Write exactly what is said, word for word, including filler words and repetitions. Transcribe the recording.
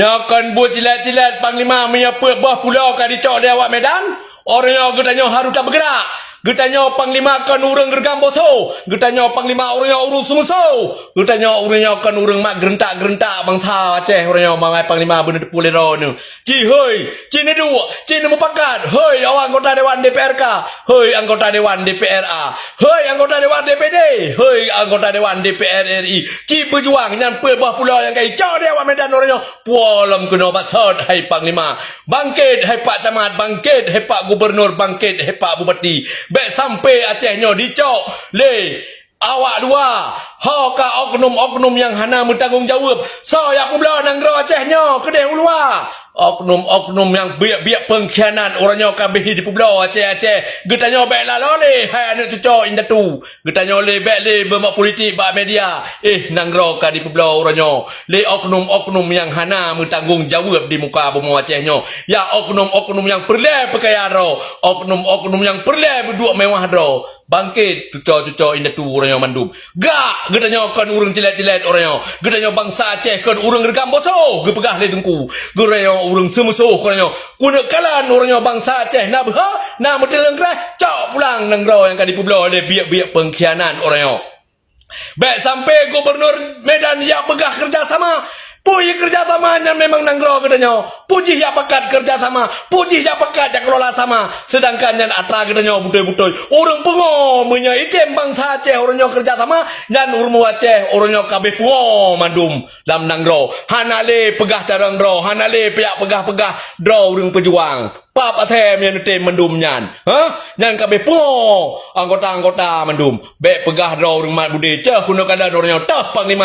Nyoe kon buet cilet-cilet Panglima, meunyoe peuet boh pulo ka dicok lé awak Medan, uroe nyoe geutanyoe harôh tabeugerak. Geutanyoe Panglima kon ureuëng reugam boso. Geutanyoe Panglima uroe nyoe ureuëng seumuso. Geutanyoe uroe nyoe kon ureuëng mak geureuntak-geureuntak bansa Aceh uroe nyoe, bangai Panglima beuneuteupeu lé droeneuh. Ci hôi, ci neuduek, ci neumupakat. Hôi, awak anggota dewan D P R K. Hôi, anggota dewan D P R A. Hôi, anggota dewan D P D. Hôi, anggota dewan D P R R I. Ci beujuang nyan peuet boh pulo nyang ka icok lé awak Medan uroe nyoe. Puwoe lom keunoe basot, hai Panglima. Bangkét, hai Pak Camat. Bangkét, hai Pak Gubernur. Bangkét, hai Pak Bupati. Bék sampai Aceh nyoe dicok lé awak luwa, ho ka oknum-oknum nyang hana meutanggong jaweueb. Soe nyang peubloe nanggroe Aceh nyoe keudeh u luwa? Oknum-oknum nyang biek-biek peungkhianat uroe nyoe ka beh jipeubloe Aceh-Aceh. Geutanyoe bék laloe lé hai aneuk cucoe indatu. Geutanyoe lé bék lé beumak politik bak media. Eh, nanggroe ka dipeubloe uroe nyoe lé oknum-oknum nyang hana meutanggong jaweueb di muka bumoe Aceh nyoe. Ya oknum-oknum nyang peureulée peukaya droe, oknum-oknum nyang peureulée beuduek mewah droe. Bangkét, cucoe-cucoe indatu uroe nyoe mandum. Gak, geutanyoe kon ureuëng cilet-cilet uroe nyoe. Geutanyoe bansa Aceh kon ureuëng reugam boso, geupeugah lé Teungku. Geutanyoe ureuëng seumusoh uroe nyoe. Keuneuk kalon uroe nyoe bansa Aceh na beuha, na meuteuleueng kreh, cok pulang nanggroe nyang ka dipeubloe lé biek-biek peungkhianat uroe nyoe. Bék sampai Gubernur Medan jak peugah keureuja sama. Peue jih keureuja sama nyan memang nanggroe geutanyoe. Peue jih jak pakat keureuja sama. Peue jih jak pakat jak kelola sama. Seudangkan nyan atra geutanyoe beutôi-beutôi. Ureuëng pungo meunyoe item bansa Aceh uroe nyoe keureuja sama, nyan ureuëng Aceh uroe nyoe ka beh pungo mandum lam nanggroe. Hana lé peugah carông droe, hana lé pijak peugah-peugah droe ureuëng peujuang. Pap asai meunyoe neutem mandum nyan. Hah? Nyan ka beh pungo anggota-anggota mandum. Bék peugah droe ureuëng mat beudé, cah keunoe kalon uroe nyoe toh Panglima